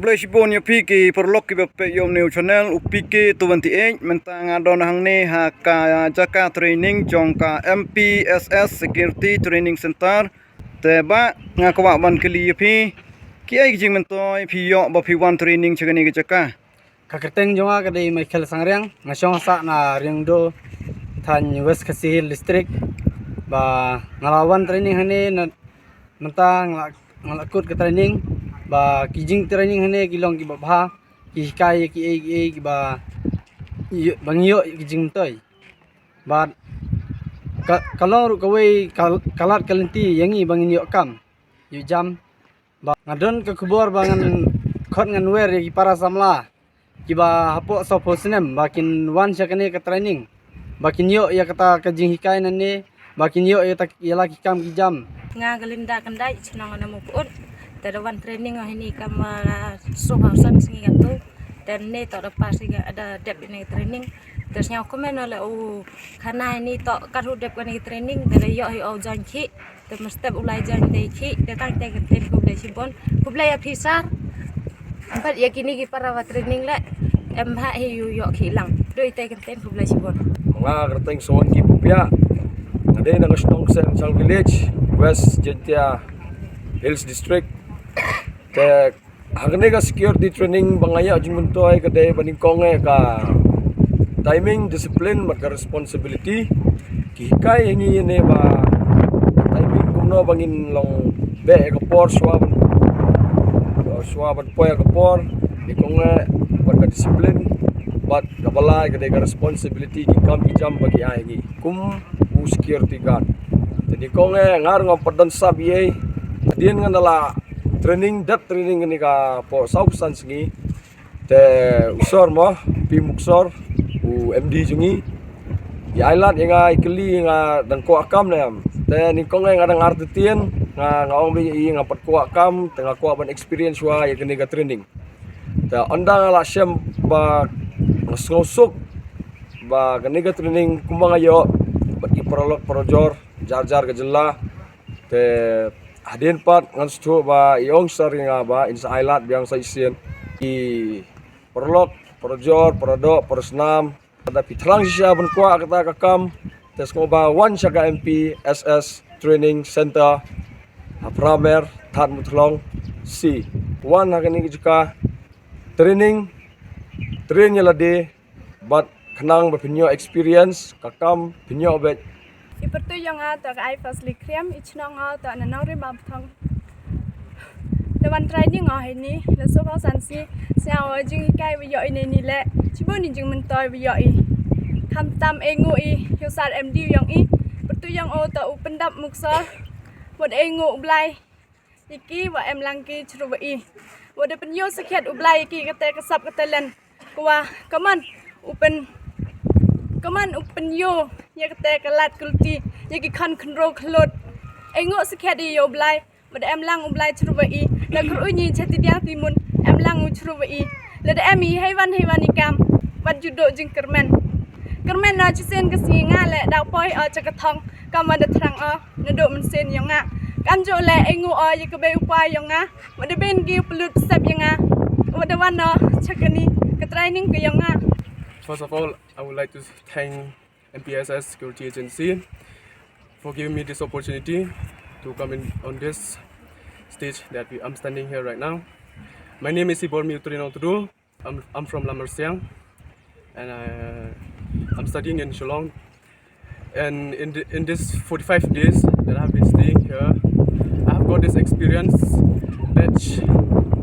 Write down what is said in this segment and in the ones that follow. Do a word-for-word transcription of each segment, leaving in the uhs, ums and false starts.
Khublei shibun ïa phi ki paralok kiba peit ïa u new channel u P K twenty-eight. Mynta nga don hangne ha ka jaka training jong ka M P S S Security Training Center. Te ba nga kwah ban kylli ïa phi, kiei ki jingmyntoi phi ïoh ba phi wan training sha kane ka jaka? Ka kyrteng jong nga ka dei Michael Sangriang, nga shong sah na Riangdo, thaiñ West Khasi Hills District. Ba nga la wan training hangne na, mynta nga la, nga la kut ka training. Ba ki jingtraining hangne ki long kiba bha, ki hikai ïa kiei kiei kiba ïoh, ba ngi ïoh ki jingmyntoi. Bad ka, ka long ruh kawei ka, ka lad ka lynti ïa ngi ba ngin ïoh kam, ïoh jam. Ba nga don ka khubor ba ngan khot ngan wer ïa ki para samla kiba hapoh sawphew snem ba kin wan sha kane ka training, ba kin ïoh ïa kata ka jinghikai nangne, ba kin ïoh ïa ta, ïa la ki kam ki jam. Nga ka Linda Kyndait, shnong Nongmukut. Te da wan training hangne kam, ah, sawphew san sngi katto. Te ne to da pass ïa, da dep ïa ne training. Te sngewkmen le u khana hangne to ka ruh dep ïa ne training. Te da ïoh ïa u join khih. Te mynstep u lai join te khih. Te tang te ka ten khublei shibun. Khublei ïa phi sir. Bad ïa kine ki para ba training le em ha hi ïoh khih lang. Dei te ka ten khublei shibun. Nga ka kyrteng Sowan Ki Pupia. Nga dei na ka shnong Seng Chang Village, West Jaintia Hills District. Te ha kane ka security training ba nga ïoh jingmyntoi ka dei ba nyngkong eh ka timing, discipline bad ka responsibility. Ki hikai ïa ngi ne ba timing kumno ba ngin long beh ïa ka por shuwa ban, shuwa ban poi ïa ka por. Nyngkong eh bad ka discipline bad kaba lai ka dei ka responsibility, ki kam ki jam ba ki ai ïa ngi kum u security guard. Te nyngkong eh nga ruh ngam pat don sap ei ei. Hadien nga la training, dep training kane ka hapoh sawphew san sngi. Te u sir mo, P Muksor, u M D jong ngi, i ai lad ïa nga, i kylli ïa nga dang kwah kam ne em. Te nyngkong eh nga dang artatien, nga, nga ong beit ïa i ngam pat kwah kam, te nga kwah ban experience shuwa ïa kane ka training. Te ynda nga la shem ba nga sngewsuk ba kane ka training kumba nga ïoh bad ki paralok parajor jar jar ka jylla. Te hadien pat ngan sngewthuh ba i ong sir ïa nga ba in sa ai lad biang sa shisien. Ki paralok, parajor, paradoh, parasnam, lada phi thrang shisha ban kwah kata ka kam, te sngewbha wan sha ka M P S S Training Center ha Phramer, Thadmuthlong C. Wan ha kane ka jaka training, train ïa lade bad khnang ba phin ïoh experience, ka kam phin ïoh beit. I pyrtuit jong nga to ka Aifasli Khriam, i chnong nga to na Nongrim Bapthong. Da wan training nga hangne la sawphew san sngi, sngewbha jinghikai ba ïoh i ne ni le, shibun i jingmyntoi ba ïoh i. Khamtam eh nguh i ïa u sir M D jong i. Pyrtuit jong o to u pyndap Muksor. Wat eh nguh u Blai ïa ki wa em lang ki chruwa i. Wa da pynïoh sakhiat u Blai ïa ki kata ka sap ka talent. Wa kaman u pyn, kaman u pynïoh ïa kata ka lad kulti ïa ki khon khynroo khyllood. Eh nguh sakhiat i ïa u Blai. Wa da em lang u Blai chruwa i. Da kyrui ni cha ti diang ti mun em lang u chruwa i. Lada em i haiwan haiwan i kam wat ju duh jingkyrmen. Kyrmen na chisien ka sngi nga le da poi o cha ka thong kam wa da thrang o. Naduh mynsiem yong nga kam ju leh ainguh o ïa ka bei u pa yong nga. Wat da ben ki u pynlut pynstep yong nga. Wat da wan o cha kani ka training ka yong nga. First of all, I would like to thank M P S S Security Agency for giving me this opportunity to come in on this stage that we, I'm standing here right now. My name is Ibor Miutri Nongtudu. I'm, I'm from Lamarsiang, and I, I'm studying in Shillong. And in the, in this forty-five days that I've been staying here, I've got this experience that sh-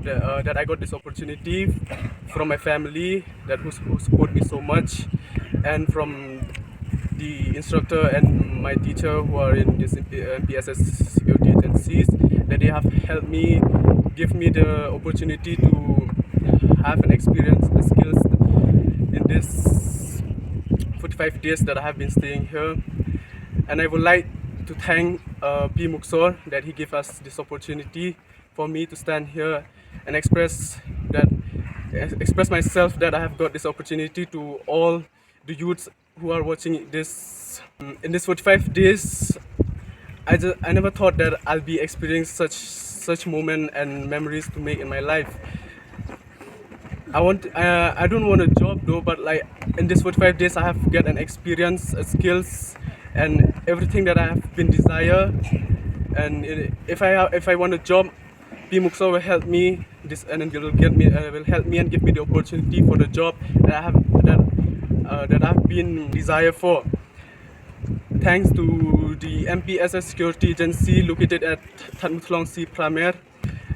that, uh, that I got this opportunity from my family that who, who support me so much, and from the instructor and my teacher who are in this M P S S security agencies, that they have helped me, give me the opportunity to have an experience, the skills in this forty-five days that I have been staying here. And I would like to thank, uh, P Muksor that he gave us this opportunity for me to stand here and express that, express myself that I have got this opportunity to all the youths who are watching this. In this forty-five days, I, ju- I never thought that I'll be experiencing such such moment and memories to make in my life. I want, uh, I don't want a job though, but like in this forty-five days, I have get an experience, uh, skills, and everything that I have been desire. And i- if I ha- if I want a job, Pi Mukso will help me this and it will get me uh, will help me and give me the opportunity for the job that I have that uh, that I've been desire for. Thanks to the M P S S Security Agency located at Thadmuthlong C Pramer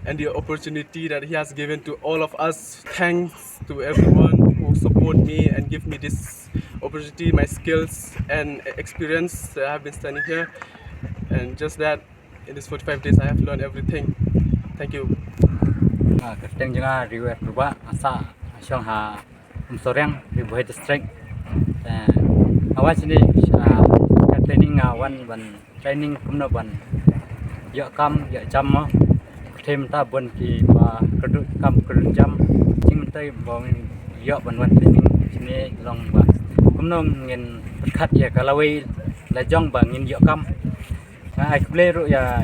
and the opportunity that he has given to all of us. Thanks to everyone who support me and give me this opportunity, my skills and experience that I have been standing here. And just that, in these forty-five days, I have learned everything. Thank you. Ah, kyrteng jong nga Riwer Purba, nga sah shong ha Umsoriang, Ri Bhoi District. Eh, awa sini, ah, ka training nga wan ban training kumno ban ïoh kam, ïoh jam mo. Kyrteng mynta bun ki ba kyrduh kam kyrduh jam. Jing mynta ba ngin ïoh ban wan training sini long ba kumno ngin pyrkhat ïa ka lawei la jong ba ngin ïoh kam. Nga ai khublei ruh ïa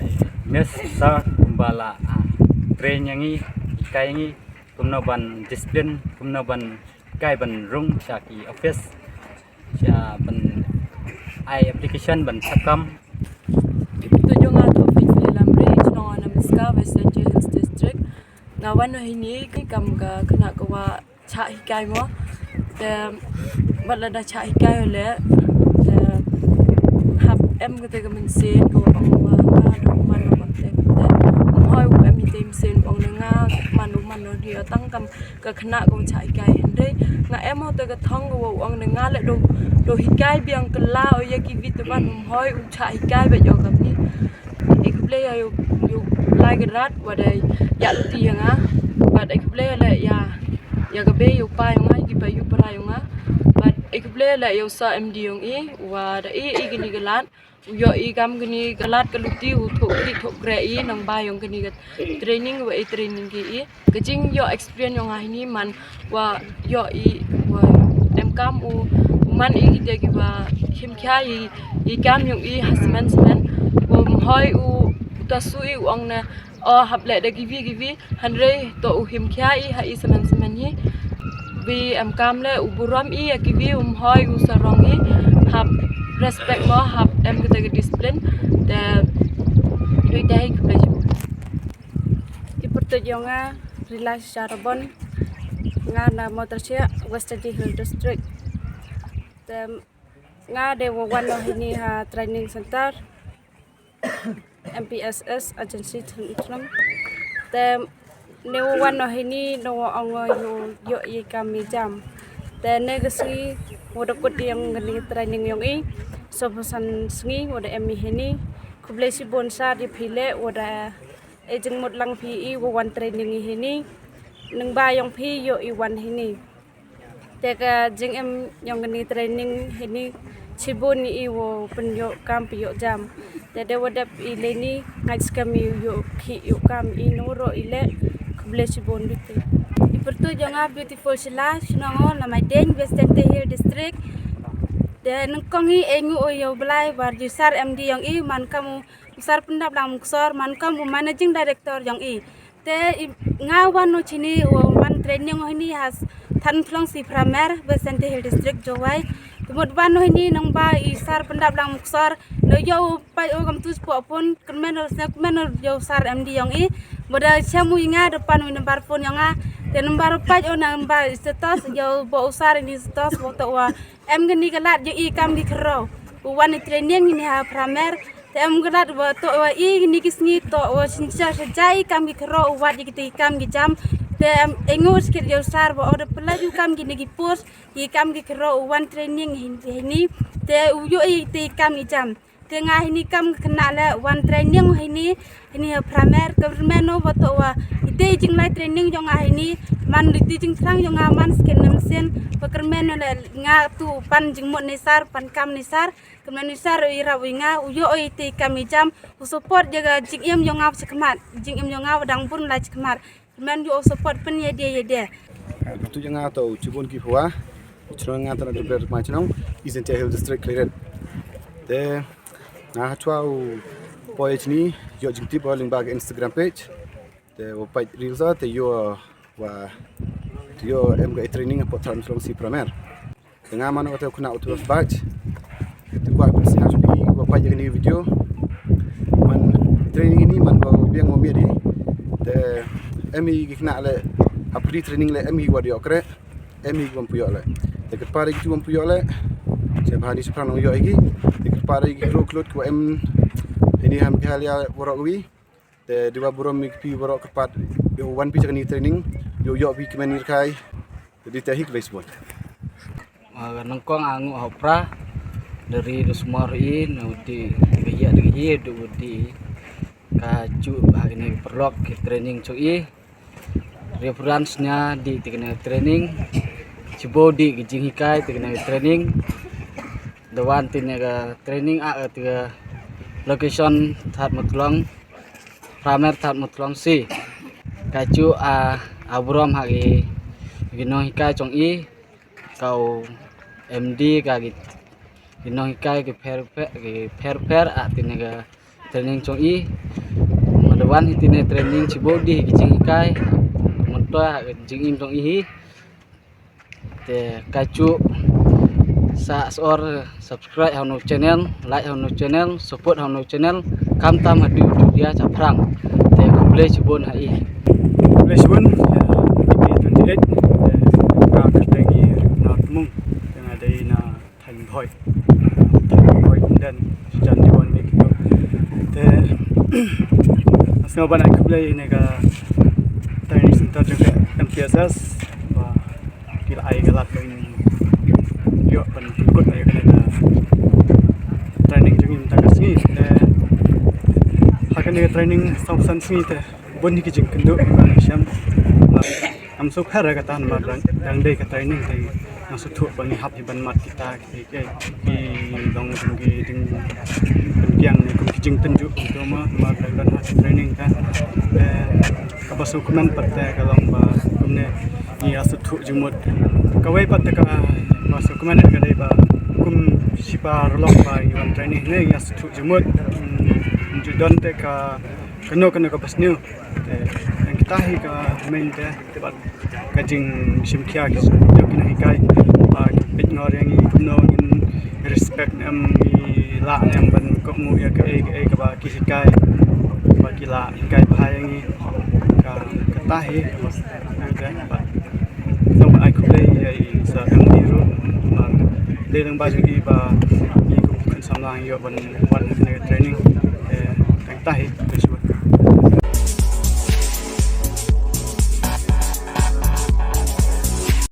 Miss Sir kumba la, ah, train ïa ngi, hikai ïa ngi kumno ban discipline, kumno ban hikai ban rung sha ki office, sha ban ai application ban sah kam. Ki pyntu jong nga to Faithful Lamre, chnong Anamiska, West Jaintia Hills District. Nga wan noh hini ki kam ka khynnah ka wa chah hikai mo. Te wat lada chah hikai le, te hap em kata ka mynsiem ka wa ong wa nga dang man noh te. Te hoi u em ite mynsiem ong ne nga man u man noh dia tang kam ka khynnah ka wa chah hikai hynrei nga em ho te ka thong ka wa ong ne nga le do do hikai biang ka la o ya ki bit te ban hoi u chah hikai ba yo kam ni. Ek ble ya yo yo lai ka rat wa dai ya luti ya nga. But ek ble le ya ya ka be yo pa yo nga ki pa yo para yo nga. But ek ble le yo sa M D yong i wa da i i kini ka lat. U ïoh i kam kini ka lad ka luti u thoh kri thoh kre i nang ba yong kini ka training wa i training ki i ka jing ïoh experience yong ha hini man wa ïoh i wa em kam u u man i ki de ki wa him khia i i kam yong i ha semen semen wa mhoi u ta su i u ong na o hap leh da kiwi kiwi. Hynrei to u him khia i ha i semen semen hi. Wi em kam le u burom i ya kiwi um hoi u sarong i hap respect mo hap em kata ka discipline. Te dui te hi khublei shibun. I pyrtuit yong nga Rila Sharabon, nga na Motorsia, West Jaintia Hills District. Te nga de wa wan noh hini ha training center. M P S S agency thun thun. Te ne wa wan noh hini ne wa ong yo yo i kam i jam. Te ne ka sngi wa da kut yong kani training yong i. So phasan sngi wa da em i hini. Khublei shibun sa di phi le wa da e jingmut lang phi i wa wan training i hini. Nang ba yong phi yo i wan hini. Te ka jingim yong kani training hini shibun i wo pynyoh kam pynyoh jam. Te de wa dep i leni ngai skam i yoh ki yoh kam i nuro i le khublei shibun bit. I pyrtuit yong nga Beautiful Sheila, shnong o Lamaideng, West Jaintia Hill District. Te nyngkong i e ngu o yow blai war ju sar M D yong i man kam u sar pyndap lang muksor man kam u managing director yong i. Te i- nga wan no chini wa man training hini has than thlong si pramer West Jaintia Hill District Jowai. Te mut wan no hini nang ba i sar pyndap lang muksor. No yo pai o kam tu spo pun kmen o sna kmen o yo sar M D yong i. Boda chamu i nga depan wi number phone yong nga. Te number pai o number status yo bo usar ini status bo to wa em kani ka lad yo i kam ki khro. U wan i training ini ha pramer. Te em ka lad wa to wa i ni ki sngi to wa shin cha sha jai kam ki khro u wat ki te kam ki jam. Te em engu skit yo sar wa order pala ju kam ki ni ki post ki kam ki khro u wan training hin ni. Te u yo i te kam ki jam. Te nga hini kam kena le wan training hini hini ha pramer ka rmen no wa to wa i te jing lai training jong nga hini man di te jing trang jong nga man skin nem sen wa ka rmen no le nga tu pan jing mot ni sar pan kam ni sar. Kemna ni sar i rap i nga u yo oi te kam i jam u support jaga jingim yong nga chikmat jingim yong nga dang bun lai chikmat. Kemna yo support pen ya dia ya dia. Tu janga to chibun ki huwa. Chnong nga tana dubler ma chnong East Jaintia Hill District Khliehriat. Te nga ha chwa u poi chini yo jingtip o link bag Instagram page. Te u page reels te yo wa Ïoh em ka training hapoh Thadmuthlong C Primary. Te nga mano kata u khynnah u twelve batch. Te kwah ban sngap shuh ïa kaba peit ïa kane ka video. Man training ine man ba biang mo miadi. Te em ïa ki khynnah leh ha pre-training leh em ïa ki wat ïoh khreh. Em ïa ki bym pu ïoh leh. Te kyrpad ïa ki bym pu ïoh leh. Te bha ni shaphrang nang ïoh ïa ki. Te kyrpad ïa ki khluid khluid kiba em ine ha Meghalaya baroh kawei. Te dei ba burom ïa phi baroh kyrpad ïa wan phi sha kane training ïa ïoh phi kmen ïa kai. Te dei te hi khlei sbon. Nangkong a ngu hopra dari du smor i na uti ka ïa di hi du uti ka chu ba kane paralok ki training chu i reference nya di ti kane training chibo di ki jinghikai ti kane training da wan ti ne ka training a ti ka location Thadmuthlong Primary Thadmuthlong C. Ka chu a a burom ha ki ki nonghikai chong i ka u M D ka ki ki nonghikai ki pher pher ki pher pher a ti ne ka training chong i. Ma da wan hi ti ne training chibo di ki jinghikai. Mon to ha ki jingim chong i hi. Te ka chu sa sor subscribe ha u channel, like ha u channel, support ha u channel. Kam tam ha du tu dia chaphrang. Te khublei shibun ha i. Khublei shibun. Twenty eight. Ka kyrteng i na Tmung. Nga dei na Thaiñ Bhoi. Thaiñ Bhoi Umden. Jan Diwan ni kitu. Te nga sngewbha ban ai khublei ne ka training center jong ka M P S S. Ba ki la ai ka lad ba in ïoh ban pynkut ïa kane ka training jong ngi mynta ka sngi. Te ha kane ka training saw san sngi te bun hi ki jingkynduh ba ngi shem. Ngam shu pher ïa kata namar dang dei ka training te ngam shu thuh ba ngi hap hi ban mad kita ki ki long jong ki jingpynbiang ne kum ki jingtynjuh kumto ma namar dang don ha training ka. Kaba sngewkmen pat te ka long ba kumne ngi ïa sngewthuh jingmut. Kawei pat te kaba sngewkmen ka dei ba kum shi paralok ba ngi wan training ne ngi ïa sngewthuh jingmut. Ju don te ka kano kano kaba sniew. Te kita hi ka main te te bad ka jingshim khia ki jong ki nonghikai ba ki peit ngor ïa ngi kumno ngin respect ne em ngi lah ne em ban kohnguh ïa kaei kaei kaba ki hikai ba ki lah hikai bha ïa ngi. Ka kata hi. Te bad sngewbha ai khublei ïa i Sir M D ruh ba dei lang ba jong i ba ngi kum khun samla ngi ïoh ban wan ha kane ka training. Te kata hi.